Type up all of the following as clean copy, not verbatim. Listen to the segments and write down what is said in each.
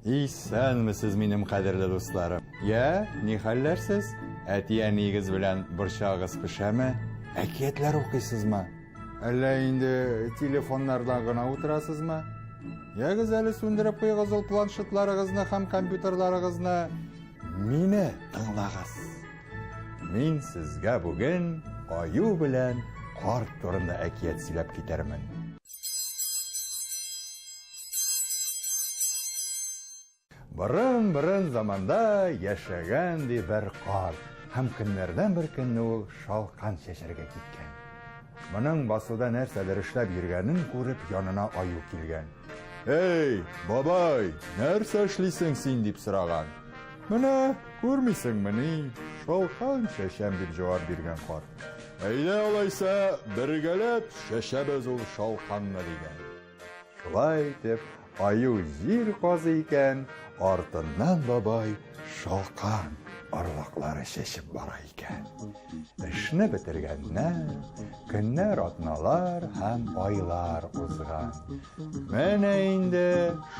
Исәнмесез, минем кадерле дусларым. Я, ни хәлләр сез? Әти-әниегез белән борчагыз пешәме? Әкиятләр укыйсызмы? Әллә инде телефоннардан гына утырасызмы? Ягез әле сүндереп куегыз ул планшетларыгызны һәм компьютерларыгызны. Мине тыңлагыз. Мин сезгә бүген аю белән карт турында әкият сөйләп китәрмен. Борын-борын заманда яшәгән ди бер карт. Һәм көннәрдән бер көнне ул шалкан чәчәргә киткән. Моның басуда нәрсәдер эшләп йөргәнен күреп, янына аю килгән. Эй, бабай, нәрсә эшлисең син, дип сораган. Менә, күрмисеңмени, шалкан чәчәм, дип җавап биргән карт. Әйдә алайса, бергәләп чәчәбез ул шалканны, дигән. Шулай итеп, аю җир казый икән, артыннан бабай шалкан орлыклары чәчеп бара икән. Эшне бетергәннәр, көннәр, атналар һәм айлар узган. Менә инде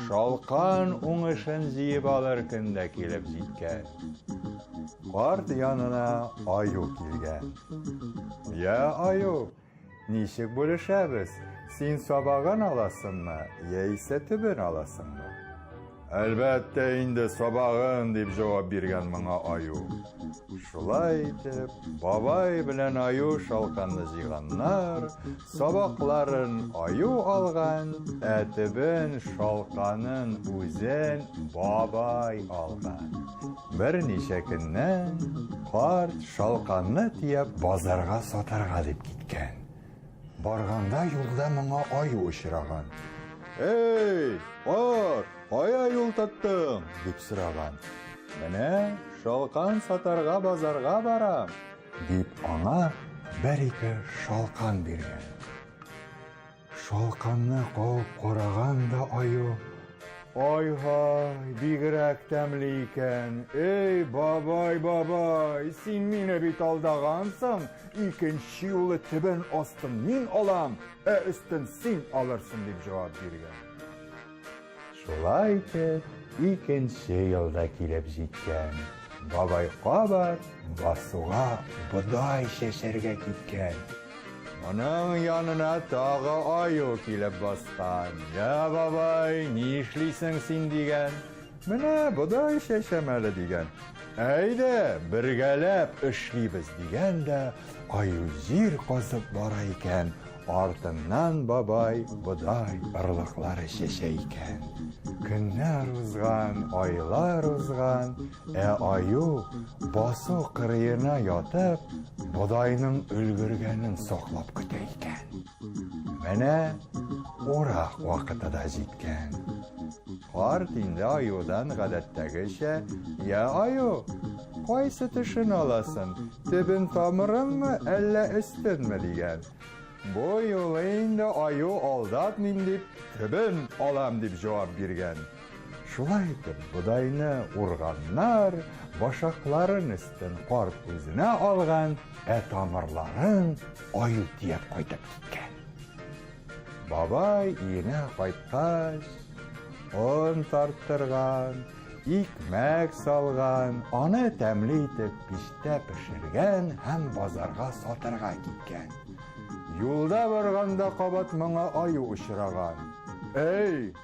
шалкан уңышын җыеп алыр көн дә килеп җиткән. Карт янына аю килгән. Я, аю, Ничек бүлешәбез? Син сабагын аласыңмы, яисә төбен аласыңмы? Әлбәттә инде сабагын, дип җавап биргән моңа аю. Шулай итеп, бабай белән аю шалканны җыйганнар, сабакларын аю алган, ә төбен, шалканын үзен бабай алган. Берничә көннән карт шалканны төяп базарга сатарга дип киткән. Барганда юлда моңа аю очраган. Эй, карт, кая юл тоттың? дип сораган. Менә шалкан сатарга базарга барам, дип аңа бер-ике шалкан биргән. Шалканны кабып караган да аю, Ай-һай, бигрәк тәмле икән. Эй, бабай, бабай, син мине бит алдагансың. Икенче юлы төбен астын мин алам, ә өстен син алырсың, дип җавап биргән. Шулай итеп, икенче ел да килеп җиткән. Бабай кабат басуга бодай чәчәргә киткән. Моның янына тагы аю килеп баскан. Я, бабай, ни эшлисең син, дигән. Менә бодай чәчәм әле, дигән. Әйдә, бергәләп эшлибез, дигән дә, аю җир казып бара икән, артыннан бабай бодай орлыклары чәчә икән. Көннәр узган, айлар узган, Ә аю басу кырыена ятып, бодайның өлгергәнен саклап көтә икән. Менә урак вакыты да җиткән. Карт инде аюдан гадәттәгечә, "Я аю, кайсы төшен аласың? Төбен тамырынмы, әллә өстенме?" дигән. Бу юлы инде аю алдатмыйм дип, төбен алам дип җавап биргән. Шулай итеп, бодайны урганнар, башакларын өстен карт үзенә алган, ә тамырларын аю төяп кайтып киткән. Бабай өенә кайткач, он тарттырган, икмәк салган, аны тәмле итеп пичтә пешергән һәм базарга сатырга киткән. Юлда барганда кабат моңа аю очраган. Эй,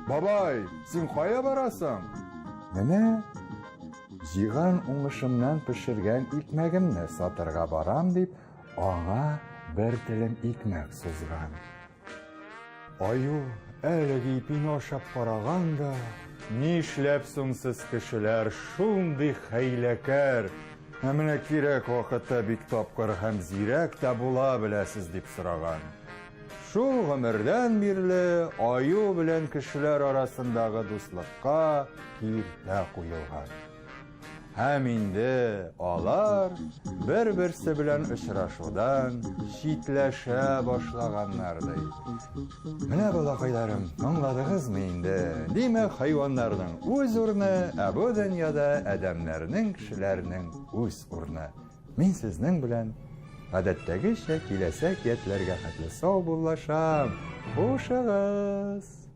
Бабай, син кая барасың? Менә җыйган уңышымнан пешергән икмәгемне сатырга барам дип, аңа бер телем икмәк сузган. Аю әлеге ипине ашап караган да, нишләп соң сез кешеләр шундый хәйләкәр, ә менә кирәк вакытта бик тапкыр һәм зирәк тә була беләсез, дип сораган. Шул гомердән бирле аю белән кешеләр арасындагы дуслыкка киртә куелган. Һәм инде алар бер-берсе белән очрашудан читләшә башлаганнар ди. Менә балакайларым, аңладыгызмы инде? Димәк, хайваннарның үз урыны, ә бу дөньяда адәмнәрнең, кешеләрнең үз урыны. Мин сезнең белән гадәттәгечә киләсе әкиятләргә хәтле саубуллашам. Хушыгыз!